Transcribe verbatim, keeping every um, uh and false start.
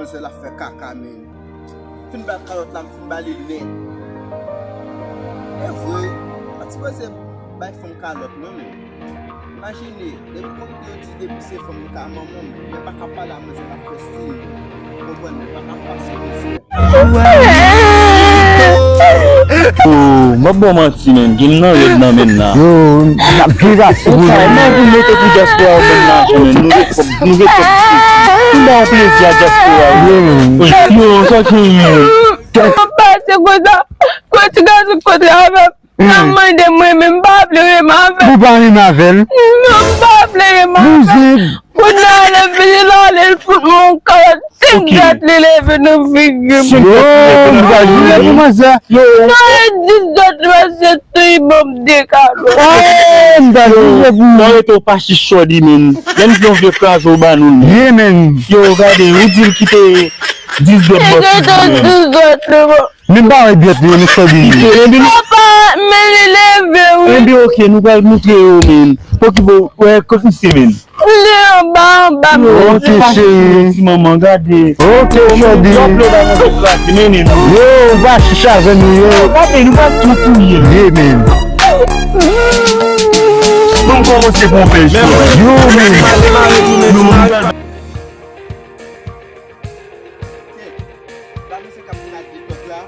Manzè la fè kaka, men. Fin ba l kalòt la, m fin ba li l nèt. E vre, pa t sipoze bay fanm kalòt, non, men. Imajine, depi konn ke yo di depi se fanm li ka manman m, men pa ka pale a manzè k ap fè stil. Konprann, men pa ka fase misye. Oh, m ap ba w manti, men. Game nan rèd nan men la. Yo, n ap jwe sa sou ou, men. Kòman pou mete pou dyaspora yo, men, nan, men, nou ret kòb, nou ret kòb. Nou ba w plezi a dyaspora yo. Yo, men. Yo, sa ki yo. Mwen pase konsa, kontre gason kontre avè m. Nan mande mwen, men m pa vle renmen avè l. Ou pa renmen avè l? Non, m pa vle renmen avè l. Kounye a, lè fini la, lè l fout mwen yon kalòt, senk gèt li leve nan figi m. Yo, m pral jwenn pou manzè. Nan e dis gèt li pase tou, li ban m de kalòt. Oh, m pral jwenn pou. Nan rete w pa chich chòdi, men. Lè n fè yon vye kraze w ba nou l. Ye, men. Yo, gade, ou di l kite dis gèt bò figi m. Dis gèt li ban. Men m pa wè dwèt li, men sòdi li. Papa, men li leve, wi. Enben, oke, nou pral moutre yo, men. Okipe w, wè, kot misye, men. Li anba, anba, men. Oke, cheri. Ti manman, gade. Oke, sòdi. Yo, anplo ba mwen, yo kraze, men, men. Yo, ou pa chich avè nou, yo. Gade, nou pa tou touye. Ye, men. Bon, kòmanse pou pèj. Yo, men. Gade se k ap vin ak depòt la.